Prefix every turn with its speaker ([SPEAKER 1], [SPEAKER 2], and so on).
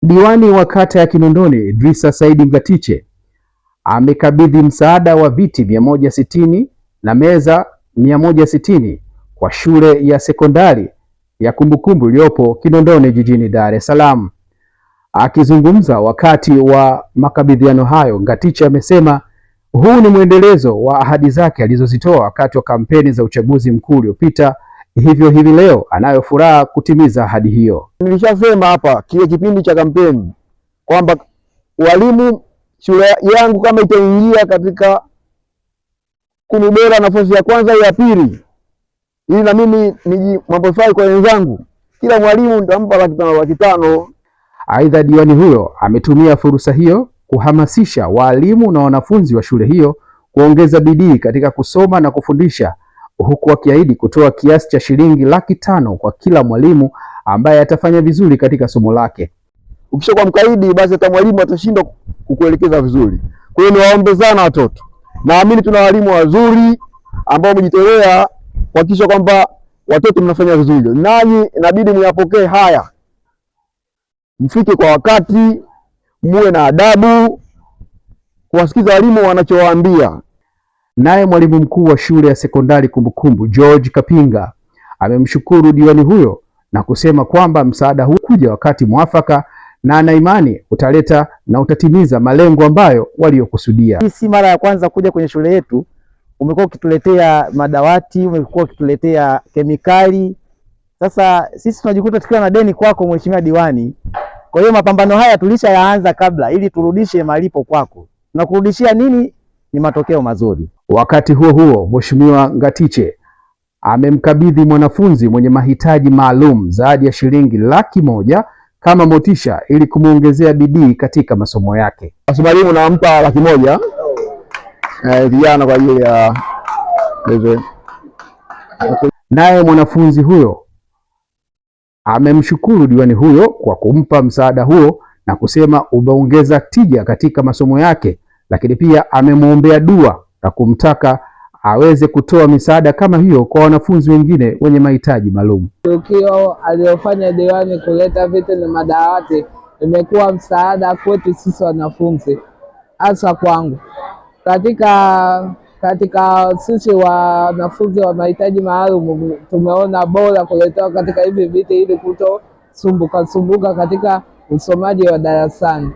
[SPEAKER 1] Diwani wa kata ya Kinondoni Idrisa Saidi Ngatiche amekabidhi msaada wa viti 160 na meza 160 kwa shule ya sekondari ya Kumbukumbu iliyopo Kinondoni jijini Dar es Salaam. Akizungumza wakati wa makabidhiano hayo, Ngatiche amesema huu ni mwendelezo wa ahadi zake alizozitoa wakati wa kampeni za uchaguzi mkuu uliopita, hivyo hivi leo anayo furaha kutimiza ahadi hiyo.
[SPEAKER 2] Nilishasema hapa kile kipindi cha kampeni kwamba walimu, shule yangu kama itaingia katika kumi bora nafasi ya kwanza au ya pili, ili na mimi nijimwamplify kwa wenzangu, kila mwalimu nitampa 500,000 500,000.
[SPEAKER 1] Aidha, diwani huyo ametumia fursa hiyo kuhamasisha walimu na wanafunzi wa shule hiyo kuongeza bidii katika kusoma na kufundisha, huku akiahidi kutoa kiasi cha shilingi 500,000 kwa kila mwalimu ambaye atafanya vizuri katika somo lake.
[SPEAKER 2] Ukishakuwa mkaidi, basi hata mwalimu atashindwa kukuelekeza vizuri. Kwa hiyo niwaombe sana watoto, naamini tuna walimu wazuri ambao wamejitolea kuhakikisha kwamba watoto mnafanya vizuri, nanyi inabidi muyapokee haya, mfike kwa wakati, muwe na adabu, kuwasikiza walimu wanachowaambia.
[SPEAKER 1] Naye mwalimu mkuu wa shule ya sekondari Kumbukumbu George Kapinga amemshukuru diwani huyo na kusema kwamba msaada huu kuja wakati mwafaka na ana imani utaleta na utatimiza malengo ambayo waliokusudia.
[SPEAKER 3] Hii si mara ya kwanza kuja kwenye shule yetu, umekuwa ukituletea madawati, umekuwa ukituletea kemikali. Sasa sisi tunajikuta tukiwa na deni kwako Mheshimiwa Diwani. Kwa hiyo mapambano haya tulishayaanza kabla ili turudishe malipo kwako. Na kurudishia nini? Ni matokeo mazuri.
[SPEAKER 1] Wakati huo huo, Mheshimiwa Ngatiche amemkabidhi mwanafunzi mwenye mahitaji maalum zawadi ya shilingi 100,000 kama motisha ili kumuongezea bidii katika masomo yake.
[SPEAKER 2] Basi mwalimu nampa 100,000 vijana kwa ajili ya.
[SPEAKER 1] Naye mwanafunzi huyo amemshukuru diwani huyo kwa kumpa msaada huo na kusema umeongeza tija katika masomo yake, lakini pia amemwombea dua na kumtaka aweze kutoa misaada kama hiyo kwa wanafunzi wengine wenye mahitaji maalum.
[SPEAKER 4] Tukio aliyofanya diwani kuleta viti na madawati imekuwa msaada kwetu sisi wanafunzi, hasa kwangu katika sisi wanafunzi wa mahitaji maalum. Tumeona bora kuletewa katika hivi viti ili kutosumbuka sumbuka katika usomaji wa darasani.